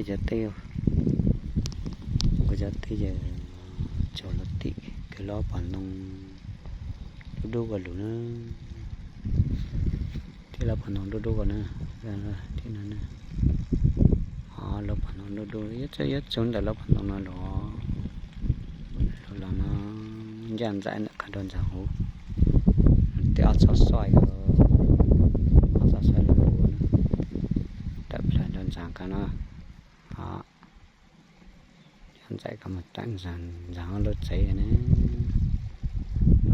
Cov teb, kuv cov teb ces tsaus lub tim kws lub pom ntoo dub dub ko lug na. Tib lub pom ntoo dub dub ko na, tib no na. Lub pom ntoo dub dub, yuav txug ntawm lub pom ntoo no lug, lug los no, ncaj ntxaim ntawm ko rau ntxaag huv. Tib ob txhob xuaj, ob txhob xuaj lug, tawm plawg rau ntxaag ko no. Ncaj ntxaim ko mus tawm ntxaag lub tsev na,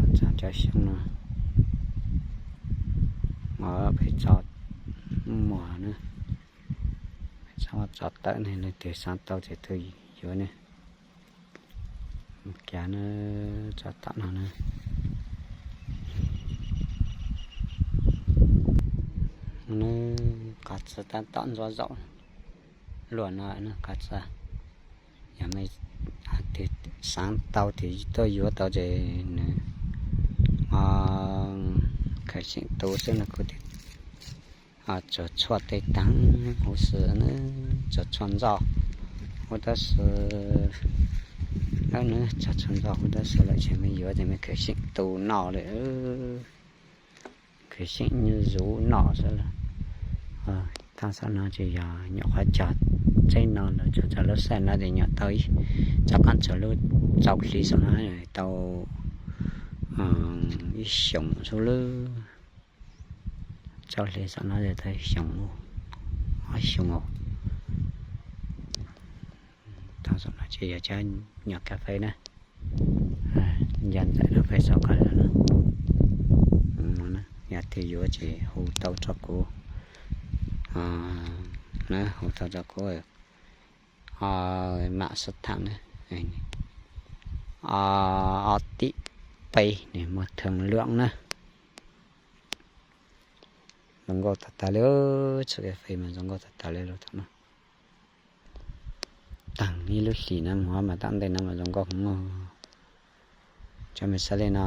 ntxaag cov xyoob no. Peb tso muag na, peb tso tawm ne, leej twg xaav tau ces tuaj yuav ne. Mus kiag na, tso tom no na. Nws qhov txag tab tom ntxuav zaum luaj no, qhov txag. Yog mej twg xaav tau ces tuaj yuav tau ces nws khaws xyeem tu xwb no kuv tsuas tshuaj tej taag huv si, tsuas tshuaj ntxoj huv tab si, tsuas tshuaj ntxoj huv tab si lawm ces mej yuav ces mej khaws xyeem tu noj lawm, khaws xyeem nyuj zuv noj xwb lawm. Thaum xav no ces yog nyuam qhuav cog txeb no lawm, tsuas txog lub sij hawm no ces nyuam tau ib, txog qaab txug lub rau hli saum no tau ib xyoos xwb lawm. Rau hli saum no tau ib xyoos, ob xyoos. Thaum xav no ces yog cov nyuam kas fes na, ncaj ntxaim lub fes saum ko lawm. Yog twg yuav ces hu tau rau kuv, hu tau rau kuv, mam sib tham na. Ob tim peb nws muaj theem luam na. Zoo nkauj tag tag li, txhua kas fes mas zoo nkauj tag tag li lub thaum no. Taag ib lub hlis no mus mas tom ntej no mas zoo nkauj heev. Coj mej saib li no.